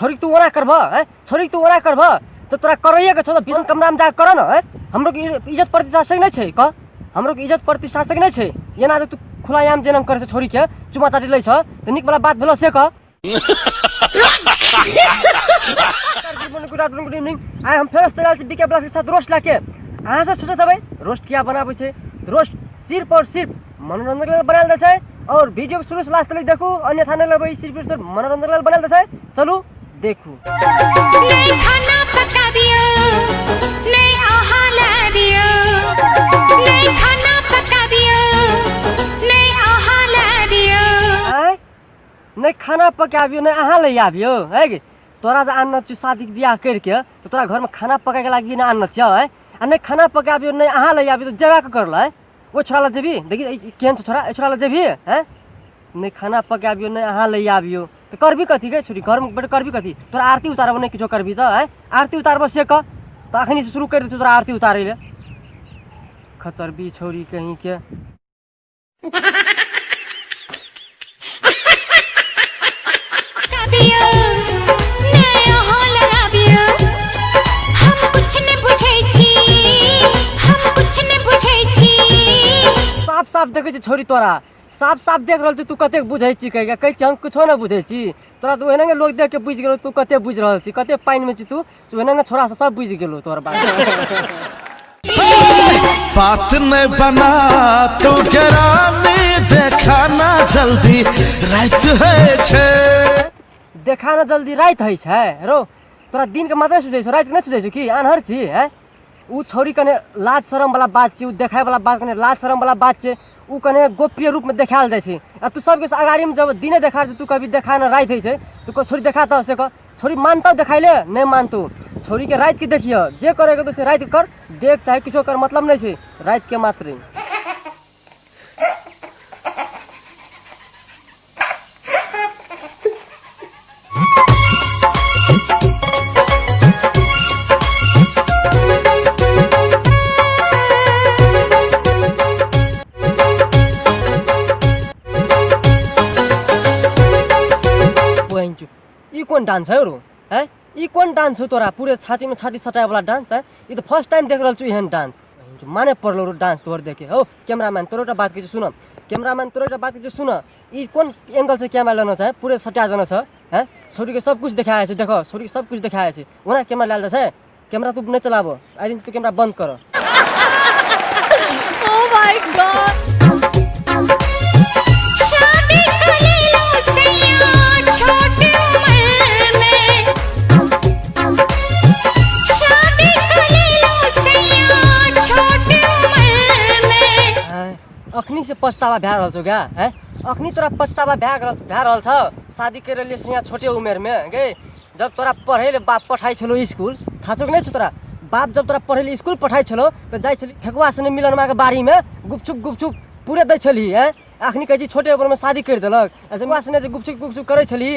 छोरी तू ओना करबह हैं छोरी तू ओना करबह तऽ तोरा करैए के छौ तऽ बिन कमरामे जा कर न हैं हमरो के इज्जत प्रतिष्ठा से नहि छै कह हमरो के इज्जत प्रतिष्ठा से नहि छै एना जे तू खुलायाम जेना करै छै छोरी के चुमा चाटी लै छ तऽ नीक वाला बात भेलो से कह। Good afternoon, good evening. आइ हम फेर चलि आयल छी बीके ब्लास के साथ रोस्ट लए के। अहाँ सब सोचैत हेबै रोस्ट किया बनाबै छै। रोस्ट सिर्फ और सिर्फ मनोरंजन लेल बनायल जाइ छै और वीडियो के शुरू से लास्ट तक देखू, अन्यथा नहि लेबै। सिर्फ और सिर्फ मनोरंजन लेल बनायल जाइ छै। चलू देखू। नहीं खाना पकाबियो, नहीं अहाँ लाबियो, नहीं खाना पकाबियो, नहीं अहाँ लाबियो। आँय, नहीं खाना पकाबियो, नहीं अहाँ ले आबियो। है गे तोरा जे आनने छियौ शादीके बियाह करिके तऽ तोरा घरमे खाना पकाएके लागि नहि आनने छियौ। है आ नहि खाना पकाबियो, नहि अहाँ ले आबियो तऽ जेबा के करलै? ओहि छोड़ा लग जेबही? देखी ई केहन छौ छोड़ा, एहि छोड़ा लग जेबही? हैं, नहि खाना पकाबियो, नहि अहाँ ले आबियो तऽ करबी कथी गे छोरी? घरमे बैठ करबी कथी? तोरा आरती उतारबो नहि किछो करबी तऽ? हैं, आरती उतारबो से कह तऽ अखनी से शुरू करि दै तोरा आरती उतारै लए। खचरबी छौरी कहीं के। पकाबियो, नहीं अहाँ लगाबियो, हम कुछ नहि बुझै छी, हम कुछ नहि बुझै छी। साफ साफ देखै छी छोरी तोरा, साफ साफ देख रहल छी तू कतेक बुझै छी कहि के कहै छी हम कुछो नहि बुझै छी। तोरा तऽ ओहिना लोक देख के बुझि गेलौ तू कतेक बुझि रहल छी, कतेक पानिमे छी तू, ओहिना छोरा सब बुझि गेलौ तोहर बात। बात न बना तू गिरानी, देखा ना जल्दी रात है छे। देखा ना जल्दी रात है छे। रो तोरा दिन के मात्र सुझै छौ, रात के नहि सुझै छौ की? आन्हर छी? हैं, उ छौरी कने लाज शरम वाला बात छै, उ देखाय वाला बात कने लाज शरम वाला बात छै, उ कने गोप्य रूप में देखायल जाइ छै। आ तू सबके अगाड़ी में जब दिने देखा तू कभी देखा ना रात होइ छै तो छोरी देखा तऽ से कह छोरी मानतौ देखाइ ले नहि मानतौ। छोरी के रात के देखियो, जे करे के तो से रात के कर, देख चाहे किछो कर, मतलब नहीं छै रात के मात्र। ई कोन डांस है रो? हैं, ई कोन डांस हो तोरा? पूरे छाती में छाती सटाए वाला डांस है। ई तो फर्स्ट टाइम देख रहल छु एहन डांस, माने पड़लो रो डांस तोहर देखे। हो कैमरामैन तोरो एउटा बात कहै छु सुन, कैमरामैन तोरो एउटा बात कहै छु सुन, ई कोन एंगल से कैमरा लेना छै? पूरे सटा देना छ। हैं, छोरी के सब कुछ देखाए छै, देखो छोरी के सब कुछ देखाए छै, ओना कैमरा लायल छै। कैमरा तू नहीं चलाबो आइ दिन, तू कैमरा बंद कर। Oh my God! शादी कर लो सैया छोटी उम्र में, शादी कर लो सैया छोटी उम्र में। हैं, अखनी से पछतावा भए रहल छौ क्या? हैं, अखनी तोरा पछतावा भए रहल छ शादी करे लिए सैया छोटे उमेर में गे? जब तोरा पढ़ै ले बाप पठाइ छलौ स्कूल, थाहा छौ कि नहि छौ तोरा बाप जब तोरा पढ़ै ले स्कूल पठाइ छलौ तऽ जाइ छली फेकुआ सने मिलनमा के बाड़ी में गुपचुप गुपचुप पूरे दै छली। हैं, अखनी कहै छी छोटे उम्र में शादी करि देलक। आ जब सने जे गुपचुप गुपचुप करै छली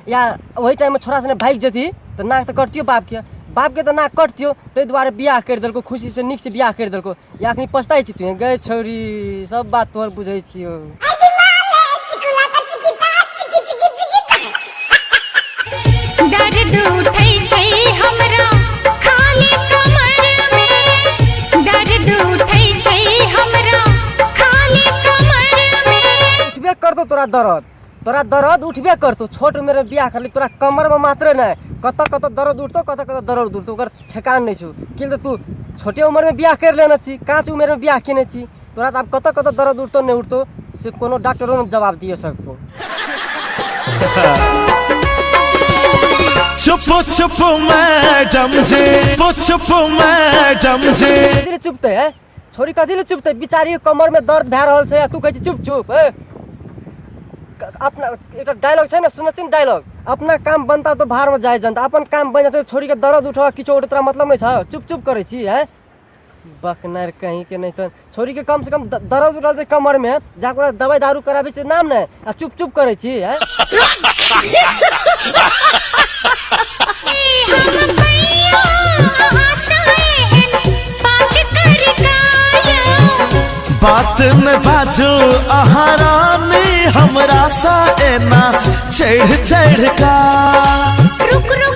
या ओहि टाइम में छोरा सने भागि जेती तऽ नाक तऽ कटतियौ बापके, बापके तऽ नाक कटतियौ, ताहि दुआरे बियाह करि देलकौ, खुशी से नीक से बियाह करि देलकौ। या अखनी पछताइ छी तू गै छौरी? सब बात तोहर बुझै छियौ। दर्द उठै छै हमरा खाली कमर में, दर्द उठै छै हमरा खाली कमर में। उठबे करतौ तोरा दर्द, तोरा दर्द उठबे करतौ। छोट उम्र में बियाह करली, तोरा कमर में मात्र नहि कतऽ कतऽ दर्द उठतौ, कतऽ कतऽ दर्द उठतौ ओकर ठेकान नहि छौ। किल तऽ तू छोटे उम्र में बियाह करि लेने छी, काँच उम्र में बियाह केने छी, तोरा तऽ आब कतऽ कतऽ दर्द उठतौ नहि उठतौ से कोनो डॉक्टरो नहि जवाब दिअ सकतौ। चुप चुप मैडम जी, चुप चुप मैडम जी। कथी ले चुपते है छोरी? कथी ले चुपते? बिचारी के कमर में दर्द भए रहल छै आ तू कहै छी चुप चुप। ए अपना एकटा डायलॉग छै ने, सुनै छी ने डायलॉग, अपना काम बनता तो भार में जाय जनता। अपन काम बनि जाय, छोरी के दर्द उठो किछो उठो तोरा मतलब नहि छौ, चुप चुप करै छी। हैं बकनर कहीं के नहीं तो छोरी के कम से कम दर्द उठल छै कमर में, जाके ओकरा दवाई दारू कराबै छै नाम नहि, आ चुप चुप करै छी। हैं, हम पैया हंसाएहन बात कर काया। बात न बाजू अहाँ रानी हमरा सा एना चढ़ चढ़ का। रुक रुक।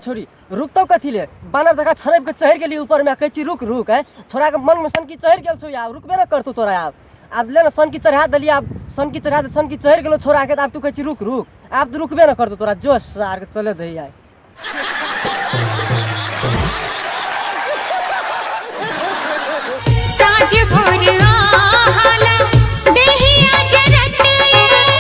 छोरी रुकतौ कथी ले बानर जकाँ छड़पि कऽ चढ़ि गेली ऊपरमे आ कहै छी रुक रुक आँय छोड़ाके मनमे सनकी चढ़ि गेल छौ आब रुकबे ने करतौ तोरा आब आब ले ने सनकी चढ़ा देली आब सनकी चढ़ा दे सनकी चढ़ि गेलौ छोड़ाके तऽ आब तू कहै छी रुक रुक आब तऽ रुकबे ने करतौ तोरा जोश सारके चले दही आइ। साँझ भोर आहाला देहिया जरत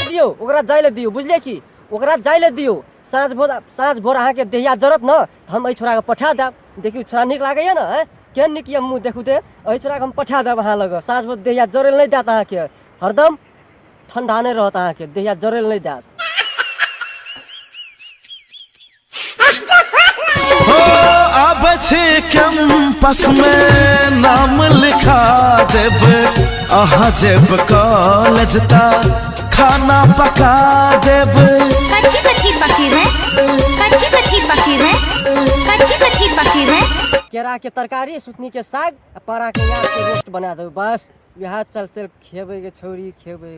दियौ ओकरा जाय लए दियौ, बुझलियै की? ओकरा जाय लए दियौ। साँझ भोर, साँझ भोर अहाँके देहिया जरत ने तऽ हम एहि छोड़ाके पठा देब। देखियौ छोड़ा नीक लागैए ने? आँय केहन नीक यऽ मुँह देखू ते। एहि छोड़ाके हम पठा देब अहाँ लग, साँझ भोर देहिया जरै लए नहि देत अहाँके, हरदम ठंडा नहि रहत अहाँके, देहिया जरै लए नहि देत। हो आबै छी कैंपस में नाम लिखा देब, अहाँ जेब कॉलेज ता खाना पका देब। कच्ची कच्ची बकीर है, कच्ची कच्ची बकीर है, कच्ची कच्ची बकीर है। केरा के तरकारी, सुथनी के साग आ पारा के यार के रोस्ट बना देब, बस इएह चल चल खेबै के छौरी खेबै।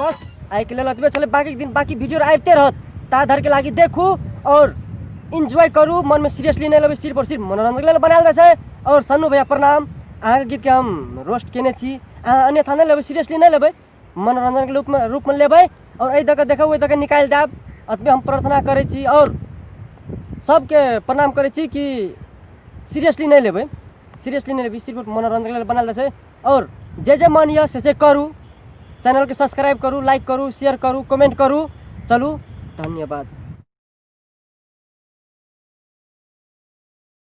बस आइके लेल एतबे छलै, बाकी दिन बाकी वीडियो आबिते रहत, ता धरिके लागि देखू और एन्जॉय करू, मनमे सीरियसली नहि लेबै, सिर्फ और सिर्फ मनोरञ्जनके लेल बनायल जाइ छै। और सन्नू भैया प्रणाम, अहाँके गीतके हम रोस्ट केने छी, अहाँ अन्यथा नहि लेबै, सीरियसली नहि लेबै, मनोरञ्जनके रूपमे लेबै और एहि दऽ कऽ देखब ओहि दऽ कऽ निकालि देब, एतबे हम प्रार्थना करै छी और सबके प्रणाम करै छी कि सीरियसली नहि लेबै, सीरियसली नहि लेबै, सिर्फ मनोरञ्जनके लेल बनायल जाइ छै। और जे जे मन यऽ से से करू, चैनलके सब्सक्राइब करू, लाइक करू, शेयर करू, कमेंट करू। चलू धन्यवाद।